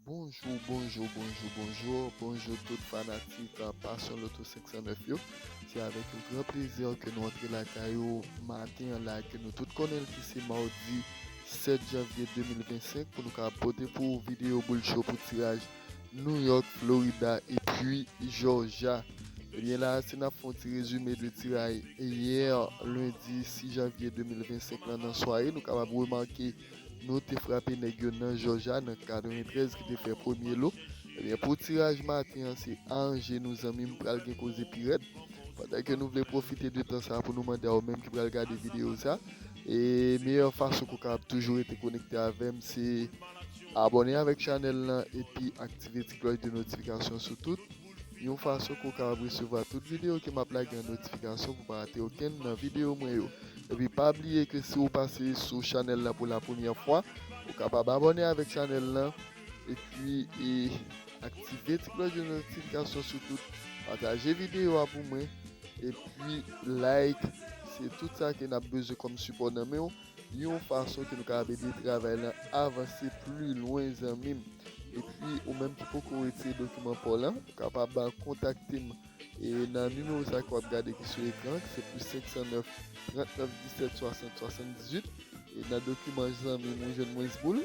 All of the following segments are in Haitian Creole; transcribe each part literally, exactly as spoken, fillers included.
Bonjou, bonjou, bonjou, bonjou. Bonjou tout fanatik, uh, Passion Lotto senk san nèf yo. Se avèk yon gran plezi ke nou antre lakay ou maten an la, ke nou tout konnen l ki se mawdi sèt janvye de mil vennsenk, pou nou ka pote pou ou videyo boul cho pou tiraj New York, Florida epi Georgia. Ebyen la, si n ap fè yon ti rezime de tiraj yè, lendi sis janvye de mil vennsenk lan, nan sware, nou kapab remake nou te frape nèg yo nan Georgia, nan katreventrèz ki te fè premye lo. Ebyen, pou tiraj maten an, se a anje nou zanmi m, pral gen koze pi rèd. Pandan ke nou vle pwofite de tan sa pou nou mande a ou menm ki pral gade videyo sa, e meyè fason ke w kapab toujou rete konekte avè m, se abòne avèk chanèl lan epi aktive ti klòch de notifikasyon sou tout, yon fason ke w kapab resevwa tout videyo ke m ap lage an notifikasyon pou pa rate okenn nan videyo mwen yo. Epi pa bliye ke si w pase sou chanèl lan pou la premyè fwa, ou kapab abòne avèk chanèl lan, epi e aktive ti klòch de notifikasyon sou tout, pataje videyo a pou mwen, epi like, se tout sa ke n ap bezwen kòm sipò nan men w, yon fason ke nou kapab ede travay lan avanse pli lwen, zanmi m. Epi, ou menm ki poko retire dokiman pa w lan, ou kapab kontakte m, e nan nimewo sa ke w ap gade ki sou ekran, ki se plis senk san nèf, trant nèf, disèt, swasant, swasanndizuit. E nan dokiman zanmi m, ou jwenn mwens boul,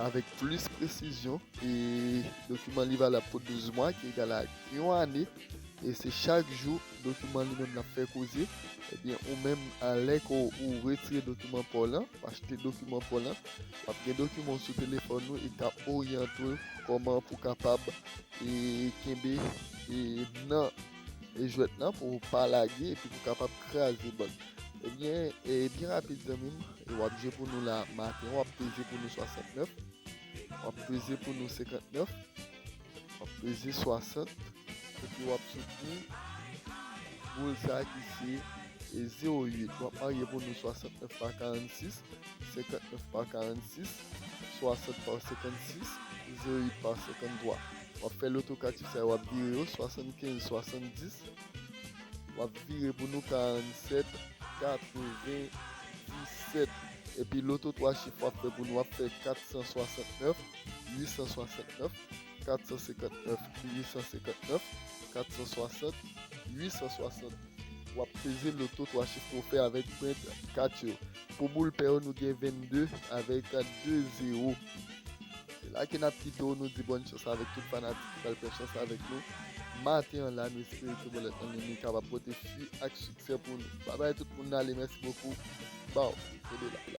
avèk plis presizyon, e dokiman li valab pou douz mwa, ki egal a yon ane, e se chak jou dokiman li menm l ap fè koze. Ebyen, ou menm, a lè ke w retire dokiman pa w lan, w achte dokiman pa w lan, w ap gen dokiman w sou telefòn ou e k ap oryante w kòman pou w kapab e kenbe e nan e jwèt lan pou w pa lage epi pou w kapab kraze bank. Ebyen, e byen rapid, zanmi m, e w ap jwe pou nou la maten, w ap peze pou nou swasant nèf, w ap peze pou nou senkant nèf, w ap peze swasant, epi w ap soutni boul sa ki se e zewo uit. W ap marye pou nou swasant nèf pa karannsis, senkant nèf pa karannsis, swasant pa senkannsis, zewo uit pa senkanntwa. W ap fè loto kat chif sa yo, w ap vire yo, swasannkenz, swasanndis. W ap vire pou nou karannsèt, katreven, disèt. Epi loto twa chif w ap fè pou nou, w ap fè kat san swasant nèf, uit san swasant nèf, kat san senkant nèf, uit san senkant nèf, kat san swasant, uit san swasant. W ap peze loto twa chif ke w fè avèk pwent kat yo. Pou boul pè yo, nou gen vennde avèk de zewo. Se la ke n ap kite w, nou di bòn chans avèk tout fanatik ki pral pran chans avèk nou maten an la. Nou espere ke bòlèt lan li kapab pote fwi ak siksè pou nou. Babay tout moun, n ale, mèsi bokou. Baw, kenbe la.